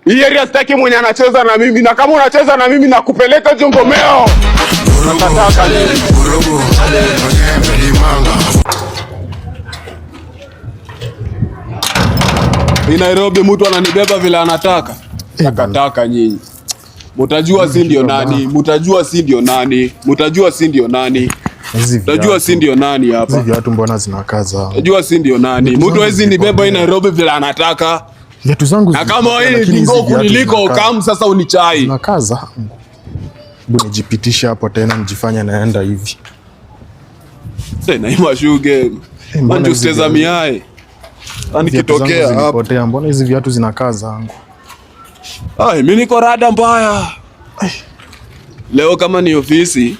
Hii area sitaki mwenye anacheza na mimi, na kama unacheza na mimi nakupeleka Jongomeo. Takataka nini? Hii Nairobi mtu ananibeba vile anataka. Takataka nyinyi. Mutajua si ndio nani, mutajua si ndio nani, mutajua si ndio nani. Hizi Mutajua viatu. si ndio nani hapa. Hizi viatu mbona zinakaza? Mutajua si ndio nani. Viatu Mtu zangu hawezi nibeba hii zilipotea. Nairobi vile anataka. Viatu zangu Na kama zilipotea, wewe lakini hizi dingo viatu kuniliko zinakaa. kam sasa unichai. Zinakaza. Hebu nijipitishe hapo tena nijifanye naenda hivi. Tena hii mashuge. Eh, mbona Manju hizi steza viatu- miae. Ani Viatu zangu kitokea hapa. zilipotea. Mbona hizi viatu zinakaa zangu? Ai, mimi niko rada mbaya. Leo kama ni ofisi,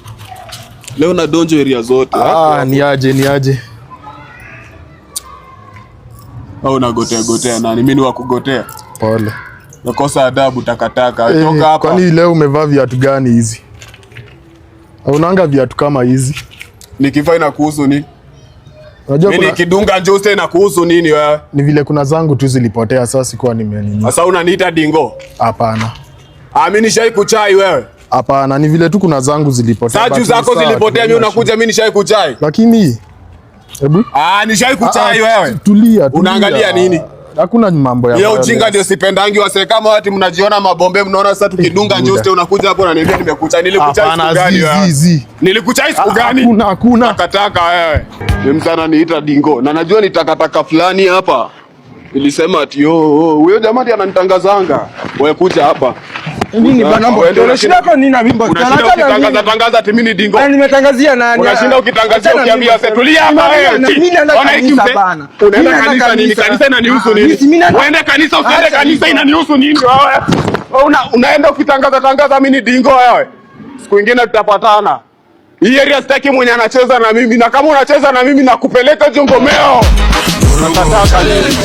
leo na donjo area zote. Ah, ni aje, ni aje. Au nagotea gotea nani? Mimi ni wa kugotea. Pole. Nakosa adabu takataka. Eh, Toka hapa. kwani leo umevaa viatu gani hizi? Haunanga viatu kama hizi? Nikivaa inakuhusu nini? Unajua Mimi kuna, nikidunga njuste inakuhusu nini wewe? ni vile kuna zangu tu zilipotea, sasa sikuwa nimenini. Sasa unaniita dingo. Hapana. Ah, mimi nishai kuchai wewe. Hapana, ni vile tu kuna zangu zilipotea. Sasa juu but ni zako sawa, zilipotea, mimi haina unakuja shida. mimi nishai kuchai. Lakini hebu Ah, nishai kuchai Ah, wewe. Tulia, tulia. Unaangalia nini? Hakuna mambo ya Hiyo violence. ujinga ndio sipendangi wase kama watu mnajiona mabombe mnaona sasa tukidunga Buda. njuste unakuja hapo unaniambia nimekuchai. Nilikuchai Hapana, siku gani zi, wewe? zi, zi. Nilikuchai siku gani? Hakuna, hakuna. Takataka wewe. Mimi sana niita dingo na najua ni takataka fulani hapa. Nilisema ati yo huyo jamaa ndiye ananitangazanga. Wewe kuja hapa. Nini bana Wewe ndio mbona? Shida yako nini na mimi bwana? Unashinda ukitangaza tangaza ati mimi ni dingo. Bana nimetangazia nani? Unashinda ukitangazia Achana ukiambia mimi. sasa tulia hapa wewe. Mimi naenda Ona hiki kanisa mzee. bana. Unaenda Mimi naenda kanisa nini? kanisa. Kanisa inanihusu Ah, nini? mimi naenda- Uende kanisa usiende Acha kanisa hizo. inanihusu nini wewe? Wewe unaenda ukitangaza tangaza mimi ni dingo wewe. Siku ingine tutapatana. Hii area sitaki mwenye anacheza na mimi, na kama unacheza na mimi nakupeleka Jongomeo. Takataka nini?